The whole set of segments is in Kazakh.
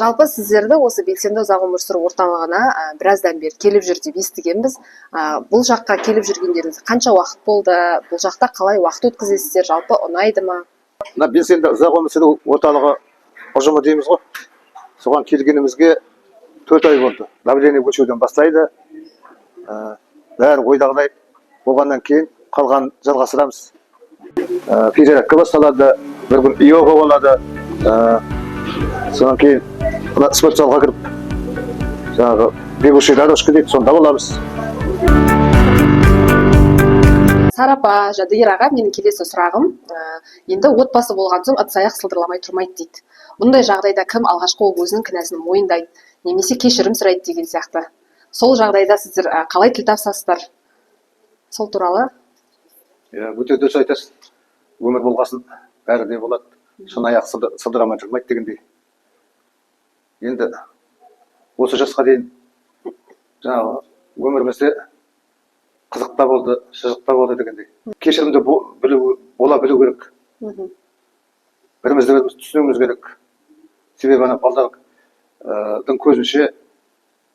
Жалпы сіздерді осы «Белсенді ұзақ өмір сүру» орталығына біраздан бері келіп жүр деп естігенбіз. Бұл жаққа келіп жүргендеріңіз қанша уақыт болды? Бұл жақта қалай уақыт өткізесіздер? Жалпы ұнайды ма? Мына «Белсенді ұзақ өмір сүру» орталығы ұжымы дейміз ғой, соған келгенімізге 4 ай болды. Давление өлшеуден бастайды. Бәрі ойдағыдай болғаннан кейін қалғанын жалғастырамыз. Физзарядка басталады, бір күн йога болады. Содан кейін мына спорт залға кіріп, жаңағы бегущая дорожка дейді, сонда боламыз. Сара апа, Жәдігер аға, менің келесі сұрағым: енді отбасы болған соң ыдыс аяқ сылдырламай тұрмайды дейді. Бұндай жағдайда кім алғашқы болып өзінің кінәсін мойындайды немесе кешірім сұрайды деген сияқты? Сол жағдайда сіздер қалай тіл табысасыздар? Сол туралы. Иә, өте дұрыс айтасыз. Өмір болғасын бәрі де болады, шын аяқ сылдырамай жүрмейді дегендей. Енді осы жасқа дейін жаңағы өмірімізде қызық та болды, шыжық та болды дегендей. Кешірімді білу, бола білу керек. Бірімізді біріміз түсінуіміз керек, себебі ана балдардың көзінше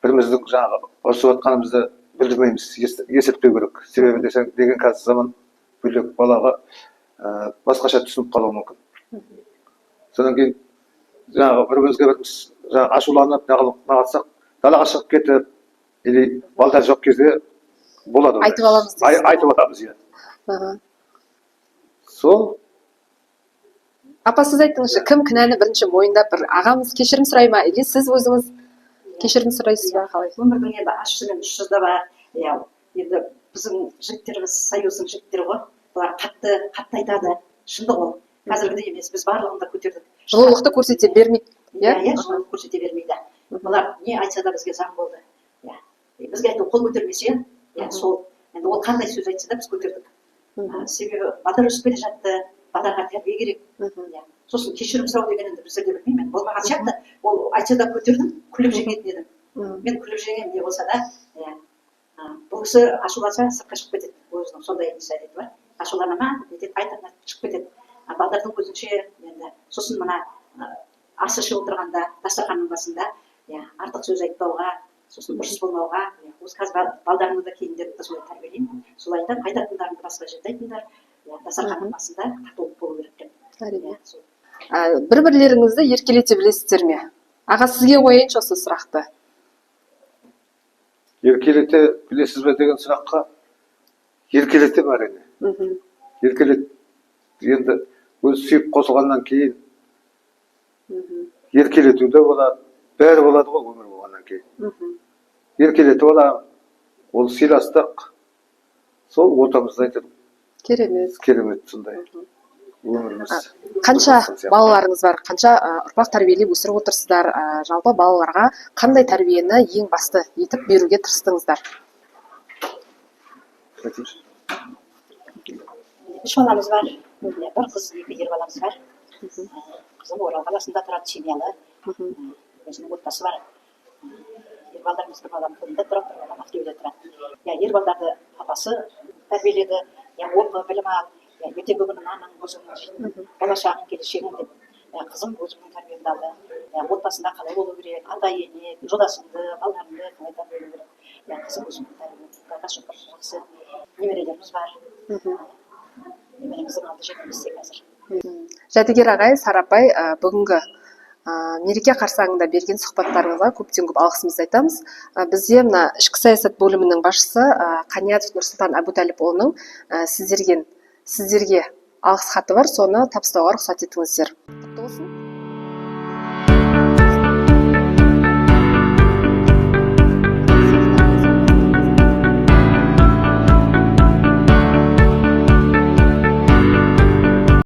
біріміздің жаңағы ұрысып жатқанымызды білдірмейміз, естіртпеу керек. Себебі десең деген, қазір заман бөлек, балаға басқаша түсініп қалуы мүмкін. Содан кейін жаңағы бір бірімізге біріміз жаңағы ашуланып, неғылып далаға шығып кетіп или балдар жоқ кезде болады ондай. Айтып аламыз дейсіз. Айтып аламыз, иә. Сол. Апа, сіз айтыңызшы, кім кінәні бірінші мойындап, бір ағамыз кешірім сұрай ма или сіз өзіңіз кешірім сұрайсыз ба, қалай? Өмірдің енді ащысы мен тұщысы да бар, иә. Енді біздің жігіттеріміз, союздың жігіттері ғой, бұлар қатты қатты айтады. Шындық ол, қазіргідей емес, біз барлығын да көтердік. Жылулықты көрсете бермейді, иә? Иә, жылулық көрсете бермейді. Бұлар не айтса да, бізге заң болды, иә. Бізге айту, қол көтермесе, иә. Сол енді ол қандай сөз айтса да, біз көтердік. Себебі балдар өсіп келе жатты, балдарға тәрбие керек. Иә, сосын кешірім сұрау деген енді біздерде, білмеймін енді, болмаған сияқты. Ол айтса да, көтердім, күліп жеңетін едім. Мен күліп жеңемін не болса да, иә. Бұл кісі ашуланса, сыртқа шығып кетеді, өзінің сондай несі, әдеті бар. Ашулана ма, нетеді, айтады, шығып кетеді. Балдардың көзінше енді сосын мына ас ішіп отырғанда, дастарханның басында, иә, артық сөз айтпауға, сосын ұрыс болмауға, иә. Осы қазір балдарымды да, келіндерімді де солай тәрбиелеймін, солай айтамын: айтатындарыңды басқа жерде айтыңдар, иә, дастарханның басында татулық болу керек деп. Әрине. Иә, сол. Бір бірлеріңізді еркелете білесіздер ме? Аға, сізге қояйыншы осы сұрақты. Еркелете білесіз бе деген сұраққа, еркелетемін, әрине. Еркелет, енді өзі сүйіп қосылғаннан кейін еркелету де болады, бәрі болады ғой өмір болғаннан кейін. Еркелетіп аламын, ол сыйластық, сол ортамызда айтады. Керемет. Керемет, сондай өміріміз. Қанша Сияқты. балаларыңыз бар? Қанша ұрпақ тәрбиелеп өсіріп отырсыздар? Жалпы балаларға қандай тәрбиені ең басты етіп беруге тырыстыңыздар? Айтыңызшы. Үш баламыз бар. Иә, бір қыз, екі ер баламыз бар. Қызым Орал қаласында тұрады, семьялы, өзінің отбасы бар. Ер балдарымыз, бір балам Қорымда тұрады, бір балам Ақтөбеде тұрады. Иә, ер балдарды папасы тәрбиеледі, иә, оқы, білім ал, иә, ертеңгі күні нанның, өзіңнің жейтін болашағың, келешегің деп. Иә, қызым өзімнің тәрбиемді алды, иә, отбасында қалай болу керек, ата ене, жолдасыңды, балаларыңды қалай тәрбиелеу керек. Иә, қызым өзімнің тәрбиемді, Құдайға шүкір, жақсы. Немерелеріміз бар. Немереміздің алды 25-те қазір. Жәдігер ағай, Сара апай, бүгінгі мереке қарсаңында берген сұхбаттарыңызға көптен көп алғысымызды айтамыз. Бізде мына ішкі саясат бөлімінің басшысы Қаниятов Нұрсұлтан Әбутәліпұлының сіздерге алғыс хаты бар, соны табыстауға рұқсат етіңіздер. Құтты болсын.